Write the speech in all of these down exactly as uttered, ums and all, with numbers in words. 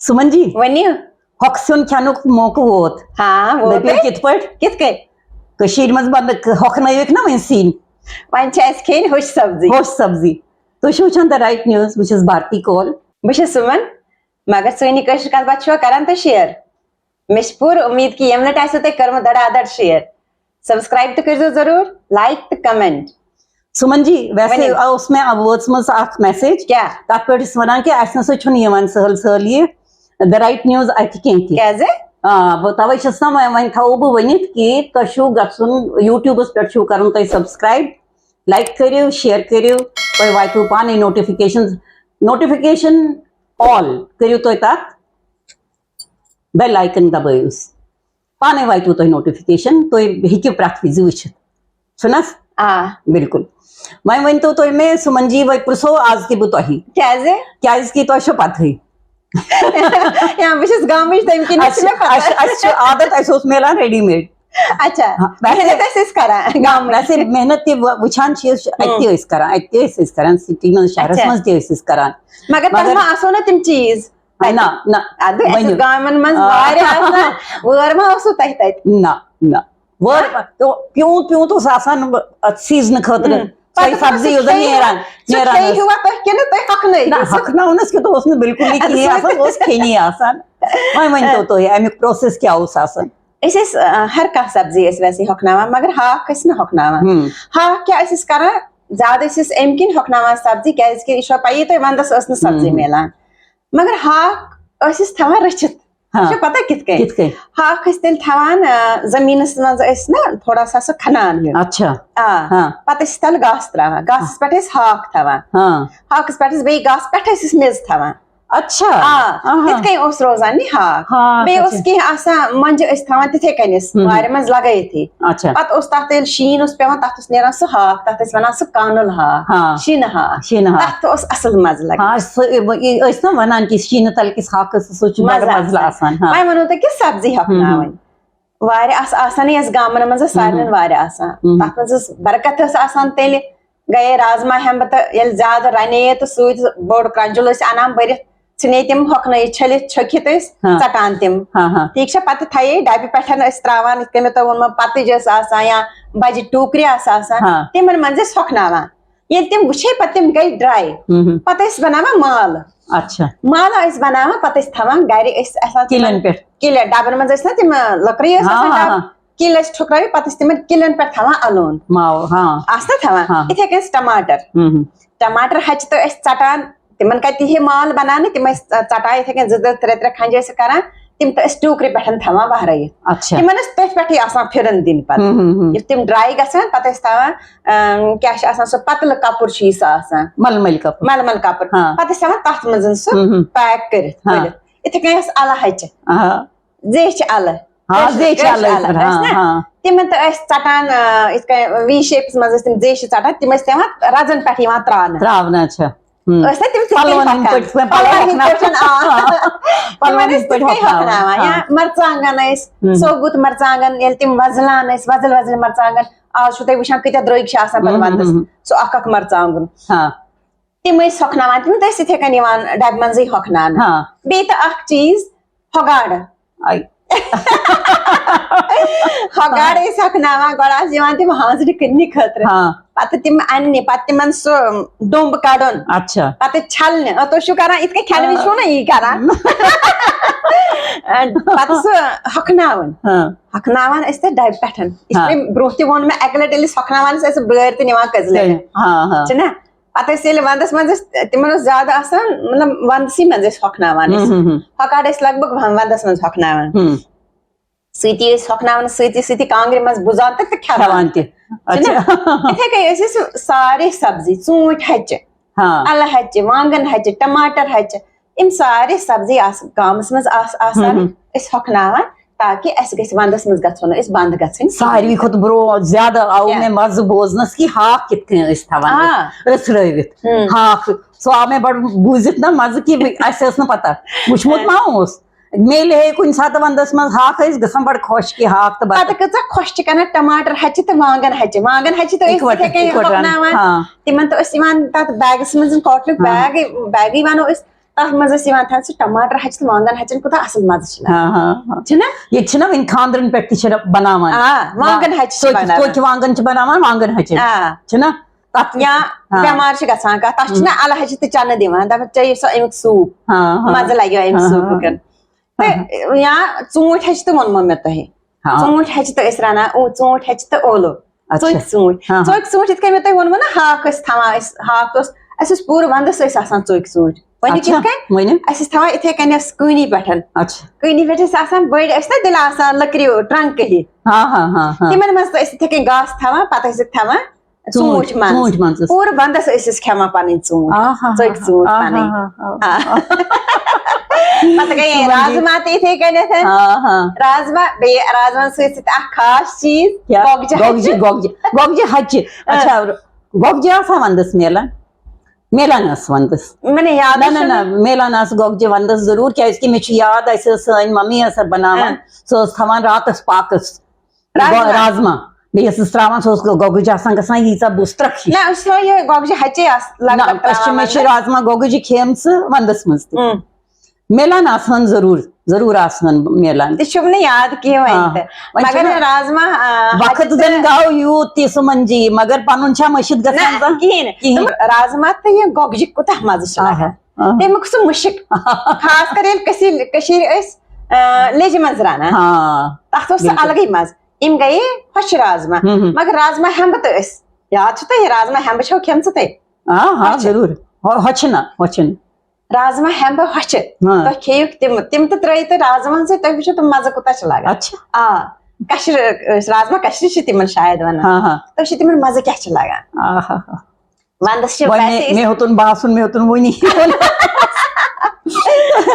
سُمن جی، ؤنِو۔ ہۄکھ سیُن کھٮ۪نُک موقعہٕ ووت۔ ہاں، ووت دٔپِو ہے۔ کِتھ پٲٹھۍ؟ کِتھ کٔنۍ؟ کٔشیٖرِ منٛز بنٛد ہۄکھنٲوِکھ نا وۄنۍ سِنۍ۔ وۄنۍ چھِ اَسہِ کھیٚنۍ ہوٚچھ سبزی۔ ہوٚچھ سبزی۔ تُہۍ چھِو وٕچھان The Right News، بہٕ چھَس بھارتی کول۔ بہٕ چھَس سُمن، مگر سٲنۍ یہِ کٲشِر کَتھ باتھ چھُوا کران تُہۍ share؟ مےٚ چھِ پوٗرٕ اُمید کہِ ییٚمہِ لَٹہِ آسیو تۄہہِ کٔرمٕژ دڑا دڑ share۔ Subscribe تہِ کٔرۍزیو ضروٗر، like تہٕ comment۔ سُمن جی، ویسے ؤنِو۔ اوس مےٚ وٲژمٕژ اکھ message۔ کیٛاہ؟ تَتھ پٮ۪ٹھ ٲسۍ وَنان کہِ اَسہِ نہ سا چھُنہٕ یِوان سہل سہل یہِ The Right News اَتہِ کینٛہہ تہِ۔ کیٛازِ؟ آ، بہٕ تَوَے چھَس نا وۄنۍ، وۄنۍ تھاوو بہٕ ؤنِتھ کہِ تۄہہِ چھُو گژھُن YouTubeس پٮ۪ٹھ چھُو کَرُن تۄہہِ subscribe، like کٔرِو، share کٔرِو، تۄہہِ واتِوٕ پانَے notifications، notification all کٔرِو تُہۍ تَتھ bell icon دبٲیِو۔ پانے واتوٕ تۄہہِ notification، تُہۍ ہیٚکِو پرٛٮ۪تھ وِزِ وٕچھِتھ۔ چھُنہ؟ آ۔ بِلکُل۔ وۄنۍ ؤنۍ تو تُہۍ مےٚ، سُمن جی، وۄنۍ پرٛژھو آز تہِ بہٕ تۄہہِ۔ کیٛازِ؟ کیٛازِ کہِ تۄہہِ چھو پتہٕے۔ یا بہٕ چھَس گامٕچ، تَمہِ کِنۍ چھِ اَسہِ مےٚ پتہ۔ اَسہِ اَسہِ چھُ عادت، اَسہِ اوس میلان readymade۔ اچھا، ہاں، ویسے محنت ٲسۍ أسۍ کران گامٕچ۔ ویسے محنت تہِ و- وٕچھان چھِ أسۍ، اَتہِ تہِ ٲسۍ کران، اَتہِ تہِ ٲسۍ أسۍ کران، city منٛز، شہرس اچھا۔ منٛز تہِ ٲسۍ أسۍ کران۔ مگر تۄہہِ مگر ما آسو نہٕ تِم چیٖز؟ نہ، نہ، اَدٕ اَسہِ ؤنِو۔ اوس گامن منٛز آ۔ واریاہ آسان، وٲر ما اوسوٕ تۄہہِ تَتہِ؟ نہ، نہ۔ وٲر، پیوٗنت، پیوٗنت اوس آسان اَتھ seasonہٕ خٲطرٕ۔ ہم۔ سۄے پتہٕ سبزی یۄس زَن نیران، سُہ نیران کھیٚیہِ ٲس۔ ہیوٗ تُہۍ کِنہٕ تُہۍ ہۄکھنٲیِو؟ نہ، ہۄکھناونَس کیُتھ اوس نہٕ بِلکُل یہِ کِہیٖنۍ آسان، اوس کھیٚنی آسان۔ وۄنۍ ؤنۍ تو تُہۍ، اَمیُک process کیٛاہ اوس آسان؟ أسۍ ٲسۍ، آ، ہر کانٛہہ سبزی ٲسۍ ویسے ہۄکھناوان، مگر ہاکھ ٲسۍ نہٕ ہۄکھناوان۔ ہم۔ ہاکھ کیٛاہ ٲسۍ أسۍ کران؟ زیادٕ ٲسۍ أسۍ اَمہِ کِنۍ ہۄکھناوان سبزی، کیٛازِ کہِ یہِ چھو پَیی تۄہہِ، وَندَس ٲس نہٕ سبزی ہم۔ میلان۔ مگر ہاکھ ٲسۍ أسۍ تھاوان رٔچھِتھ۔ ہاں۔ چھو پَتہ کِتھ کٔنۍ؟ کِتھ کٔنۍ؟ ہاکھ ٲسۍ تیٚلہِ تھاوان، آ، زٔمیٖنَس منٛز ٲسۍ نہ تھوڑا سا سُہ کھنان ہیوٗ۔ اچھا۔ آ۔ ہاں۔ پَتہٕ ٲسۍ تَلہٕ گاسہٕ ترٛاوان، گاسَس پٮ۪ٹھ ٲسۍ ہاکھ تھاوان۔ ہاں۔ ہاکَس پٮ۪ٹھ ٲسۍ بیٚیہِ گاسہٕ پٮ۪ٹھ ٲسۍ أسۍ میٚژ تھاوان۔ اچھا۔ آ، آہا۔ تِتھ کٔنۍ اوس روزان نہِ ہاکھ۔ ہاکھ، بیٚیہِ اوس اچھا۔ کینٛہہ آسان، مۄنجہِ ٲسۍ تھاوان تِتھے کٔنۍ أسۍ ہم۔ وارِ منٛز لگٲیتھٕے۔ اچھا۔ پتہٕ اوس تتھ ییٚلہِ شیٖن اوس پٮ۪وان، تتھ اوس نیران سُہ ہاکھ، تتھ ٲسۍ ونان سُہ کانُل ہاکھ، ہاں۔ شیٖنہٕ ہاکھ۔ شیٖنہٕ ہاکھ۔ تتھ اوس اصل مزٕ لگان۔ ہاں، سُہ، یہِ ٲسۍ نا ونان کہِ شیٖنہٕ تلہٕ کِس ہاکس سُہ چھُ بڑٕ مزٕ مزٕ آسان۔ آسان، ہاں۔ وۄنۍ ونو تۄہہِ کہِ سبزی ہۄکھناوٕنۍ۔ واریاہ آسہٕ آسان یہِ اَسہِ گامن منٛز ٲس سارنٕے ہم۔ واریاہ آسان۔ ہم۔ تتھ منٛز ٲس برکت ٲس آسان تیٚلہِ۔ گٔیے رازما ہٮ۪مہٕ بہٕ تہٕ ییٚلہِ زیادٕ رَنے تہٕ سۭتۍ بوٚڑ کرٛنٛجُل ٲسۍ اَنان بٔرِتھ، ژھٕنے تِم ہۄکھنٲیِتھ چھٔلِتھ چھٔکِتھ ٲسۍ ہاں۔ ژَٹان تِم۔ ہاں، ہاں۔ ٹھیٖک چھا؟ پَتہٕ تھَیے ڈَبہِ پٮ۪ٹھ ٲسۍ ترٛاوان، یِتھ کٔنۍ مےٚ تۄہہِ ووٚنمو، پَتٕج ٲس آسان یا بَجہِ ٹوٗکرِ آسہٕ آسان، ہاں۔ تِمَن منٛز ٲسۍ ہۄکھناوان۔ ییٚلہِ تِم وٕچھے، پَتہٕ تِم گٔے ڈرٛاے۔ ہم، ہم۔ پَتہٕ ٲسۍ بَناوان مالہٕ۔ اچھا۔ مالہٕ ٲسۍ بَناوان، پَتہٕ ٲسۍ تھاوان گَرِ، ٲسۍ آسان تِمَن کِلٮ۪ن پٮ۪ٹھ۔ کِلٮ۪ن ڈَبَن منٛز ٲسۍ نا تِم، آ، لٔکرٕے ٲسۍ ہاں، آسان ہاں، ڈَبہٕ۔ ہاں۔ کِلۍ ٲسۍ ٹھُکرٲوِتھ، پَتہٕ ٲسۍ تِمَن کِلٮ۪ن پٮ۪ٹھ تھاوان اَلوُن۔ ماو، ہاں۔ آسہٕ نا تھاوان؟ ہاں۔ یِتھَے کٔنۍ ٲسۍ ٹماٹر۔ ہم، ہم۔ ٹماٹر ہَچہِ تہٕ ٲسۍ ژَٹان، تِمَن کَتہِ یہِ مال بَناونہٕ، تِم ٲسۍ ژَٹان یِتھَے کٔنۍ زٕ زٕ ترٛےٚ ترٛےٚ کھَنجہِ ٲسۍ کَران، تِم تہٕ ٲسۍ ٹوٗکرِ پٮ۪ٹھ تھاوان وَہرٲیِتھ۔ اچھا۔ تِمَن ٲسۍ تٔتھۍ پٮ۪ٹھٕے آسان پھِرَن دِنۍ پَتہٕ۔ ہم، ہم، ہم۔ یُتھ تِم ڈرٛاے گژھان، پَتہٕ ٲسۍ تھاوان، اَم، کیٛاہ چھِ آسان سُہ پَتلہٕ کَپُر چھُ یہِ سُہ آسان۔ ململ کپُر۔ ململ کَپُر۔ ہاں۔ پَتہٕ ٲسۍ تھاوان تَتھ منٛز سُہ ہم، ہم۔ pack کٔرِتھ، ہاں۔ ؤلِتھ۔ یِتھَے کٔنۍ ٲس اَلہٕ ہَچہِ۔ ہاں۔ زیچھِ اَلہٕ۔ ہاں، کٲشِر، زیچھِ کٲشِر اَلہٕ ٲسۍ اَلہٕ وَنان، ٲسۍ نا؟ ہاں۔ تِمَن تہٕ ٲسۍ ژَٹان، آ، یِتھ کٔنۍ V shapeس منٛز ٲسۍ تِم زیچھِ ژَٹان، تِم ٲسۍ پٮ۪وان رَزَن پٮ۪ٹھ یِوان ترٛاونہٕ۔ ترٛاونہٕ، اچھا۔ ہم۔ ٲسۍ نا تِم تِتھ کٔنۍ پَلوَن ہٕنٛدۍ ہۄکھان؟ پٲٹھۍ، پَلو پَلوَن ہٕنٛدۍ ہۄکھناوان۔ پٲٹھۍ، آ۔ پَلوَن تِمَن ٲسۍ ہٕنٛدۍ پٲٹھۍ تِتھ کٔنۍ ہۄکھناوان، ہۄکھناوان۔ یا ہاں۔ مَرژٕوانٛگَن ٲسۍ، ہم۔ ثوبوٗت مَرژٕوانٛگَن، ییٚلہِ تِم وۄزلان ٲسۍ، وۄزٕلۍ وۄزٕلۍ مَرژٕوانٛگَن۔ آز چھُو تُہۍ وٕچھان کۭتیٛاہ درٛوٚگۍ چھِ آسان پَتہٕ ہم، ہم، وَندَس۔ ہم۔ سُہ اَکھ اَکھ مَرژٕوانٛگُن۔ ہاں۔ تِم ٲسۍ ہۄکھناوان، تِم تہِ ٲسۍ یِتھَے کٔنۍ یِوان ڈَبہِ منٛزٕے ہۄکھناونہٕ۔ ہاں۔ بیٚیہِ تہٕ اَکھ چیٖز، ہۄگاڑ۔ آے۔ ہۄگاڑ ٲسۍ ہۄکھناوان، گۄڈٕ آسہٕ یِوان تِم ہانٛزرِ کٕننہِ خٲطرٕ۔ ہاں۔ پَتہٕ تِم اَننہِ، پَتہٕ تِمَن سُہ ڈوٚمب کَڑُن۔ اچھا۔ پَتہٕ چھَلنہِ۔ آ، تُہۍ چھِو کَران یِتھ کٔنۍ کھٮ۪نہٕ وِزِ چھِو نا یی کَران۔ پَتہٕ سُہ ہۄکھناوُن۔ ہاں۔ ہۄکھناوان ٲسۍ تَتھ ڈَبہِ پٮ۪ٹھ۔ یِتھ ہاں۔ کٔنۍ برٛونٛہہ تہِ ووٚن مےٚ، اَکہِ لَٹہِ ییٚلہِ أسۍ ہۄکھناوان ٲسۍ، ٲسۍ بٲرۍ تہِ نِوان کٔژِ لَٹہِ۔ ہاں، ہاں۔ چھِنہ؟ پَتہٕ ٲسۍ ییٚلہِ وَندَس منٛز ٲسۍ، تِمَن اوس زیادٕ آسان، مطلب، وَندسٕے منٛز ٲسۍ ہۄکھناوان أسۍ۔ ہم، ہم، ہم۔ ہۄکاڑ ٲسۍ لگ بگ وَن-، وَندَس منٛز ہۄکھناوان۔ ہم۔ سۭتی ٲسۍ ہۄکھناوان، سۭتی سۭتی کانٛگرِ منٛز بُزان تہٕ، تہٕ کھٮ۪وان۔ کھٮ۪وان تہِ۔ چھِنہ؟ اچھا۔ یِتھَے کٔنۍ ٲسۍ أسۍ سارے سبزی، ژوٗنٛٹھۍ ہَچہِ، ہاں۔ اَلہٕ ہَچہِ، وانٛگَن ہَچہِ، ٹماٹر ہَچہِ، یِم سارے سبزی آس-، گامَس منٛز آس-، آسان، ہم، ہم۔ أسۍ ہۄکھناوان، تاکہِ اَسہِ گژھِ وَندَس منٛز گژھو نہٕ أسۍ بنٛد گژھٕنۍ۔ ساروی کھۄتہٕ برونٛہہ زیادٕ آو کیٛاہ؟ مےٚ مَزٕ بوزنَس کہِ ہاکھ کِتھ کٔنۍ ٲسۍ تھاوان، آ۔ أسۍ رٲوِتھ۔ ہم۔ ہاکھ، سُہ آو مےٚ بَڑٕ بوٗزِتھ نہ مَزٕ کہِ وۄنۍ اَسہِ ٲس نہٕ پَتہ، وُچھمُت ما اوس؟ میلہِ ہے کُنہِ ساتہٕ وَندَس منٛز ہاکھ، ٲسۍ گژھان بَڑٕ خۄش کہِ ہاکھ تہٕ بَتہٕ۔ پَتہٕ کۭژاہ خۄش چھِ کَران ٹماٹر ہَچہِ تہٕ وانٛگَن ہَچہِ۔ وانٛگَن ہَچہِ تہٕ ٲسۍ اِکوَٹہٕ، یِتھَے کٔنۍ اِکوَٹہٕ رَنان۔ ہۄکھناوان۔ ہاں۔ تِمَن تہٕ ٲسۍ یِوان تَتھ بیگَس منٛز، کاٹنُک ہاں۔ بیگ، بیگٕے وَنو أسۍ، تَتھ منٛز ٲسۍ یِوان تھاونہٕ سُہ ٹماٹر ہَچہِ تہٕ وانٛگن ہَچٮ۪ن کوٗتاہ اَصٕل مَزٕ چھُ لگان۔ ہاں ہاں ہاں۔ چھُنہ؟ ییٚتہِ چھِنہ وۄنۍ خانٛدرن پٮ۪ٹھ تہِ چھِ بَناوان۔ آ، وانٛگن ہَچہِ چھِ ژوٚکۍ بَناوان۔ ژوٚکۍ وانٛگن چھِ بَناوان، وانٛگن ہَچہِ۔ آ۔ چھِنہ؟ تَتھ یا ہاں۔ بٮ۪مار چھِ گژھان کانٛہہ، تَتھ چھِنہ اَلہٕ ہَچہِ تہِ چَنہٕ دِوان، دَپان چیٚیِو سا اَمیُک سوٗپ، ہاں ہاں۔ مَزٕ لَگیو اَمہِ ہاں، سوٗپُک۔ ہاں۔ تہٕ یا ژوٗنٛٹھۍ ہَچہِ تہِ ووٚنمو مےٚ تۄہہِ۔ ہاں۔ ژوٗنٛٹھۍ ہَچہِ تہٕ ٲسۍ رَنان، او، ژوٗنٛٹھۍ ہَچہِ تہٕ اولو۔ اچھا۔ ژوٚکۍ ژوٗنٛٹھۍ۔ ہاں، ہاں۔ ژوٚکۍ ژوٗنٛٹھۍ یِتھ کٔنۍ مےٚ تۄہہِ ووٚنمو نہ، ہاکھ ٲسۍ تھاوان أسۍ، ہاکھ اوس، اَسہِ اوس پوٗرٕ وَندَس ٲسۍ آسان ژوٚکۍ ژوٗنٛٹھۍ۔ ؤنِو اچھا، کِتھ کٔنۍ؟ ؤنِو۔ اَسہِ ٲسۍ تھاوان یِتھَے کٔنۍ ٲسۍ کٲنی پٮ۪ٹھ۔ اچھا۔ کٲنی پٮ۪ٹھ ٲسۍ آسان بٔڑۍ، ٲسۍ نہ تیٚلہِ آسان لٔکرِ ٹرٛنٛکہٕ ہِوۍ۔ ہاں ہاں ہاں ہاں۔ تِمَن منٛز تہِ ٲسۍ یِتھَے کٔنۍ گاسہٕ تھاوان، پَتہٕ ٲسِکھ تھاوان ژوٗنٛٹھۍ منٛز۔ ژوٗنٛٹھۍ منٛز ٲسۍ۔ پوٗرٕ وَندَس ٲسۍ أسۍ کھٮ۪وان پَنٕنۍ ژوٗنٛٹھۍ۔ آ ہا ہا ژوٚکۍ ہا۔ ژوٗنٛٹھۍ آ ہا پَنٕنۍ۔ ہا ہا۔ آ۔ پَتہٕ گٔیے رازما تہِ یِتھَے کٔنٮ۪تھ۔ آ ہا۔ رازما، بیٚیہِ رازماہَن سۭتۍ سۭتۍ اَکھ خاص چیٖز، کیٛاہ؟ گۄگجہِ ہَچہِ۔ گۄگجہِ، گۄگجہِ ہَچہِ۔ اچھا، گۄگجہِ آسان وَندَس میلان؟ میلان ٲس وَندَس۔ مےٚ نہٕ یاد نہ، چھُ نہ، نہ، میلان آسہٕ گۄگجہِ وَندَس ضروٗر، کیٛازِ کہِ مےٚ چھُ یاد، اَسہِ ٲس سٲنۍ ممی ٲس اَتھ بَناوان، ہاں۔ سۄ ٲس تھاوان راتَس پاکَس۔ رازما۔ گۄ-، رازما۔ بیٚیہِ ٲسٕس ترٛاوان، سۄ ٲس گۄ-، گۄگٕج آسان گژھان ییٖژاہ بُسترَکھ ہِش۔ نہ، أسۍ چھِ یہِ گۄگجہِ ہَچے آس-، لگ نہ، بگ أسۍ چھِ، ترٛاوان مےٚ چھِ وَندَس۔ رازما گۄگٕجہِ کھیمژٕ وَندَس منٛز تہِ۔ اۭں۔ میلان آسہٕ ہن ضروٗر، ضروٗر آسہٕ ہن میلان۔ تہِ چھُم نہٕ یاد کینٛہہ وۄنۍ آ، تہِ۔ وۄنۍ چھُنہٕ مگر رازما، آ، وقت ہَچہِ تہٕ زن گوٚو یوٗت تہِ سُہ منجی، مگر پنُن چھا مٔشِتھ گژھان نہ، زانٛہہ؟ کِہیٖنۍ نہٕ۔ کِہیٖنۍ۔ تِم رازما تہٕ یہِ گۄگجہِ کوٗتاہ مَزٕ چھُ لگان۔ آہا، آہا۔ تَمیُک سُہ مُشک۔ خاص کر ییٚلہِ کٔشیٖرِ، کٔشیٖرِ ٲسۍ، آ، لیٚجہِ منٛز رَنان۔ ہاں۔ تَتھ اوس سُہ بِلکُل۔ الگٕے مَزٕ۔ یِم گٔیے ہۄچھِ رازما۔ ہُم، ہُم۔ مگر رازما ہٮ۪مبہٕ تہٕ ٲسۍ۔ یاد چھُ تۄہہِ، رازما ہٮ۪مبہٕ چھَو کھٮ۪مژٕ تۄہہِ؟ آ، ہا، ہۄچھِ۔ ضروٗر۔ ہۄ-، ہۄچھِ نہ، ہۄچھِ نہ۔ رازما ہٮ۪مبہٕ ہۄچھِ۔ ہاں۔ تۄہہِ کھیٚیِو تِم، تِم تہِ ترٛٲیِو تُہۍ رازماہَن سۭتۍ، تُہۍ وٕچھِو تِم مَزٕ کوٗتاہ چھُ لگان۔ اچھا۔ آ، کشرِ، أسۍ رازما کشرِ چھِ تِمن شاید وَنان۔ ہاں، ہاں۔ تُہۍ وٕچھِو تِمن مَزٕ کیٛاہ چھُ لگان۔ آ ہا ہا۔ وَندَس چھِ وۄنۍ ویسے مےٚ، أسۍ مےٚ ہیوٚتُن باسُن، مےٚ ہیوٚتُن وُنی۔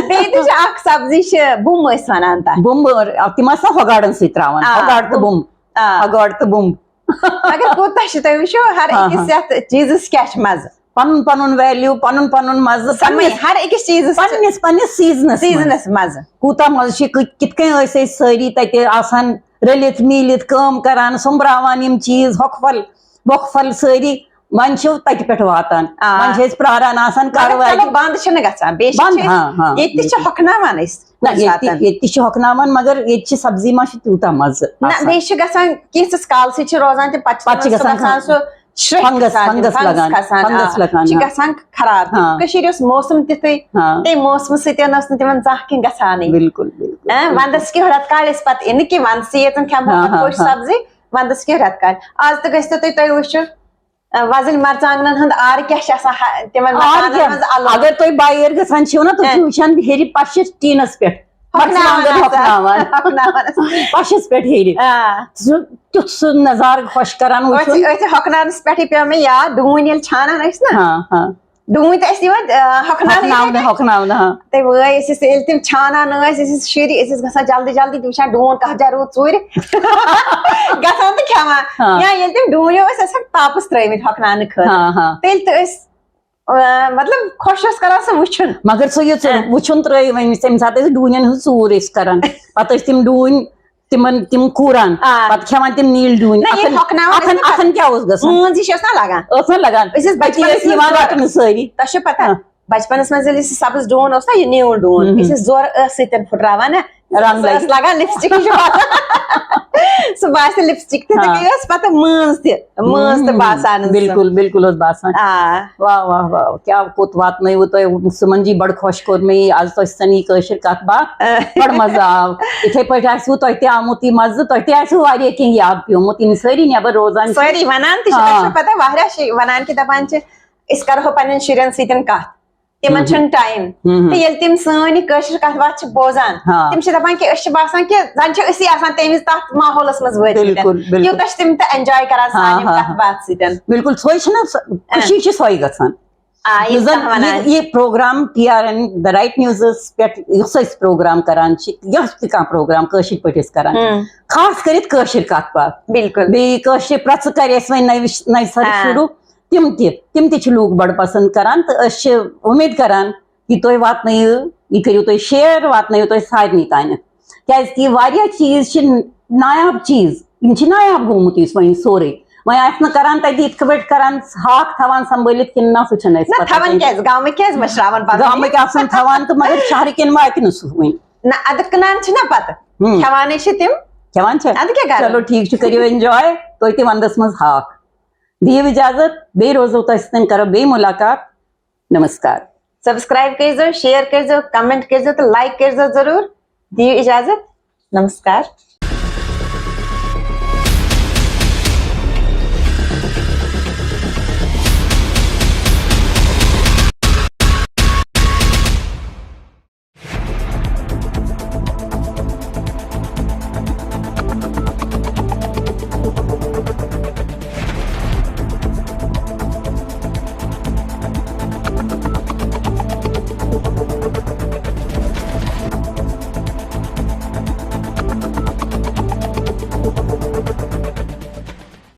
بیٚیہِ تہِ چھِ اکھ سبزی چھِ، بُم ٲسۍ وَنان تَتھ۔ بُم، آ، تِم ٲسۍ نا ہۄگاڑَن سۭتۍ ترٛاوان، آ، ہۄگاڑ تہٕ بُم۔ بُم۔ آ۔ ہۄگاڑ تہٕ بُم۔ مگر کوٗتاہ چھِ تُہۍ وٕچھِو، ہر آ، أکِس ہا۔ یَتھ چیٖزَس کیٛاہ چھِ مَزٕ۔ پَنُن پَنُن ویلیوٗ، پَنُن پَنُن مَزٕ، سَمے، پَنٕنِس، ہر أکِس چیٖزَس چھِ پَنٕنِس، پَنٕنِس سیٖزنَس منٛز۔ سیٖزنَس منٛز۔ کوٗتاہ مَزٕ چھِ، کِتھ، کِتھ کٔنۍ ٲسۍ أسۍ سٲری تَتہِ آسان، رٔلِتھ میٖلِتھ کٲم کَران، سوٚمبراوان یِم چیٖز، ہۄکھٕ پھَل، بۄکھٕ پھَل سٲری۔ وۄنۍ چھِ تَتہِ پٮ۪ٹھ واتان۔ آ۔ وۄنۍ چھِ أسۍ پرٛاران آسان، مگر کَر واتہِ؟ چلو، بنٛد چھِنہٕ گژھان۔ بیٚیہِ چھِ بنٛد، أسۍ، ہاں، ہاں، ییٚتہِ تہِ چھِ بِلکُل۔ ہۄکھناوان أسۍ نہ، کُنہِ ییٚتہِ تہِ، ساتَن۔ ییٚتہِ تہِ چھِ ہۄکھناوان، مگر ییٚتہِ چھِ سبزی ما چھِ تیوٗتاہ مَزٕ نہ، آسان۔ بیٚیہِ چھِ گژھان، کینٛژَس کالسٕے چھِ روزان تِم، پَتہٕ چھِ پَتہٕ چھِ تِمَن سُہ گژھان گژھان سُہ شرٛٮ۪کھ فنگس، کھسان، تِم فنگس فنگس لگان، کھسان، فنگس آ، لگان، چھِ آ۔ گژھان خراب۔ ہاں۔ کٔشیٖرِ اوس موسم تیُتھُے، ہاں۔ تَمہِ موسمہٕ سۭتۍ ٲس نہٕ تِمَن زانٛہہ کینٛہہ گژھانٕے۔ بِلکُل، بِلکُل، اَ، بِلکُل۔ وَندَس کیُتھ رٮ۪تہٕ کالہِ ٲسۍ پَتہٕ اِنہٕ کہِ وَندسٕے ییٚتٮ۪ن کھٮ۪مہو ہاں، پَتہٕ ہاں، پوشہِ ہاں۔ سبزی، وَندَس کیُتھ رٮ۪تہٕ کالہِ۔ آز تہِ گٔژھۍ تو تُہۍ، تُہۍ وٕچھِو، آ، وۄزٕلۍ مرژٕوانٛگنَن ہُنٛد آرٕ کیٛاہ چھِ آسان، ہا، تِمَن آرٕ مکانَن کیٛاہ؟ منٛز اَلہٕ۔ اگر تُہۍ بایِر گژھان چھِو نا، تُہۍ چھِو اَ۔ وٕچھان ہیٚرِ پَشَس ٹیٖنَس پٮ۪ٹھ۔ ہۄکھناوان مرژٕوانٛگن آسان۔ ہۄکھناوان۔ ہۄکھناوان آسان۔ پَشَس پٮ۪ٹھ ہیٚرِ۔ آ۔ سُہ تیُتھ سُہ نظارٕ خۄش کَران وٕچھُن۔ أتھۍ، أتھۍ ہۄکھناونَس پٮ۪ٹھٕے پیوٚو مےٚ یاد، ڈوٗنۍ ییٚلہِ چھانان ٲسۍ نا، ہاں، ہاں۔ ڈوٗنۍ تہِ ٲسۍ یِوان، آ، ہۄکھناونہٕ ہۄکھناونہٕ، ییٚتہِ۔ ہۄکھناونہٕ، ہاں۔ تہٕ وٲے ٲسۍ أسۍ، ییٚلہِ تِم چھانان ٲسۍ، أسۍ ٲسۍ شُرۍ، أسۍ ٲسۍ گژھان جلدی جلدی، تِم وٕچھان ڈوٗن کَتھ جایہِ روٗد ژوٗرِ۔ گژھان تہٕ کھٮ۪وان۔ ہاں۔ یا ییٚلہِ تِم ڈوٗنۍ ٲسۍ آسان تاپَس ترٛٲومٕتۍ ہۄکھناونہٕ خٲطرٕ۔ ہاں، ہاں۔ تیٚلہِ تہِ ٲسۍ، آ، مطلب، خۄش اوس کَران سُہ وٕچھُن۔ مگر سُہ یُس ہاں۔ وٕچھُن ترٛٲوۍ وۄنۍ، تَمہِ ساتہٕ ٲسۍ ڈوٗنٮ۪ن ہٕنٛز ژوٗر أسۍ کَران۔ پَتہٕ ٲسۍ تِم ڈوٗنۍ تِمن تِم کوٗران، آ۔ پَتہٕ کھٮ۪وان تِم نیٖلۍ ڈوٗنۍ۔ نہ، ییٚلہِ اَتھن، ہۄکھناوان اَتھن، ٲسۍ نا اَتھن کیٛاہ اوس گژھان؟ مٲنٛز ہِش ٲس نا لگان۔ ٲس نا لگان؟ أسۍ ٲسۍ پَتہٕ بچپنس ٲسۍ منٛز یِوان زورٕ۔ رَٹنہٕ سٲری۔ تۄہہِ چھو پَتہ، ہاں۔ بچپنس منٛز ییٚلہِ أسۍ سبٕز ڈوٗن اوس نا، یہِ نیوٗل ڈوٗن، ہُم۔ أسۍ ٲسۍ زورٕ ٲس سۭتۍ پھُٹراوان نا۔ رنٛگ سۄ ٲس لگہِ۔ لگان لِپسٹِک ہِش۔ سُہ باسہِ لِپسٹِک تہِ، تہٕ ہاں۔ بیٚیہِ ٲس پَتہٕ مٲنٛز تہِ، مٲنٛز تہِ ہُم، باسان ٲس سۄ۔ بِلکُل، بِلکُل اوس باسان۔ آ۔ واہ، واہ، واہ، کیٛاہ کوٚت واتنٲیوٕ تۄہہِ سُمن جی، بڑٕ خۄش کوٚر مےٚ یہِ آز تۄہہِ سۭتۍ یہِ کٲشِر کتھ باتھ۔ بڑٕ مزٕ آو۔ یِتھے پٲٹھۍ آسِوٕ تۄہہِ تہِ آمُت یہِ مزٕ، تۄہہِ تہِ آسِوٕ واریاہ کینٛہہ یاد پیومُت، یِم سٲری نٮ۪بر روزان چھِ۔ سٲری ونان تہِ چھِ، تۄہہِ ہاں۔ چھو پتہ واریاہ چھِ ونان کہِ دپان چھِ، أسۍ کرہو پننٮ۪ن شُرٮ۪ن سۭتۍ کتھ، تِمن ہم۔ چھُنہٕ ٹایم۔ ہم۔ تہٕ ییٚلہِ تِم سٲنۍ یہِ کٲشِر کتھ باتھ چھِ بوزان، ہاں۔ تِم چھِ دپان کہِ أسۍ چھِ باسان کہِ زن چھِ أسی آسان تمہِ وِزِ تتھ ماحولس منٛز وٲتمٕتۍ۔ بِلکُل، بِلکُل۔ یوٗتاہ چھِ تِم تہِ enjoy کران ہاں، سانہِ ہاں، کتھ ہاں۔ باتھ سۭتۍ۔ بِلکُل، سۄے چھِنہ سۄ، ہاں۔ خوشی چھِ سۄے گژھان۔ آ، ییٚلہِ یُس زن کانٛہہ ونان۔ یہِ، یہِ programme T R N, The Right News پٮ۪ٹھ یُس أسۍ پروگرام کران چھِ، یۄس تہِ کانٛہہ پروگرام کٲشِر پٲٹھۍ أسۍ کران چھِ، ہم۔ خاص کٔرِتھ کٲشِر کتھ باتھ۔ بِلکُل۔ بیٚیہِ کٲشِر پرٛژھ کرِ اَسہِ وۄنۍ نَوِ، نَوِ سرٕ ہاں۔ شروٗع، تِم تہِ، تِم تہِ چھِ لوٗکھ بڑٕ پسنٛد کران، تہٕ أسۍ چھِ اُمید کران کہِ تُہۍ واتنٲیِو، یہِ کٔرِو تُہۍ share، واتنٲیِو تُہۍ سارنٕے تانٮ۪تھ۔ کیازِ کہِ واریاہ چیٖز چھِ نایاب چیٖز، یِم چھِ نایاب گوٚمُت یُس وۄنۍ سورُے۔ وۄنۍ آسہِ نہٕ کران تتہِ یِتھ کٲٹھۍ کران، ہاکھ تھاوان سنبھٲلِتھ کِنہٕ نہ، سُہ چھُنہٕ اَسہِ نہ پتہ تھاوان تَتہِ۔ کیازِ؟ گامٕکۍ کیازِ مٔشراوان پنُن؟ گامٕکۍ آسان تھاوان تہٕ مگر شہرٕ کٮ۪ن واتہِ نہٕ سُہ وُنہِ۔ نہ، ادٕ کٕنان چھِ نہ پتہٕ، ہُم۔ کھٮ۪وانٕے چھِ تِم۔ کھٮ۪وان چھا؟ ادٕ کیٛاہ کرو؟ چلو ٹھیٖک چھُ، کٔرِو enjoy تُہۍ تہِ ونٛدس منٛز ہاکھ۔ دِیِو اجازت، بیٚیہِ روزو تۄہہِ سۭتۍ، کرو بیٚیہِ مُلاقات۔ نمسکار۔ سبسکرایب کٔرزیٚو، شیئر کٔرزیٚو، کمنٹ کٔرزیٚو تہٕ لایک کٔرزیٚو ضروٗر۔ دِیِو اجازت۔ نمسکار۔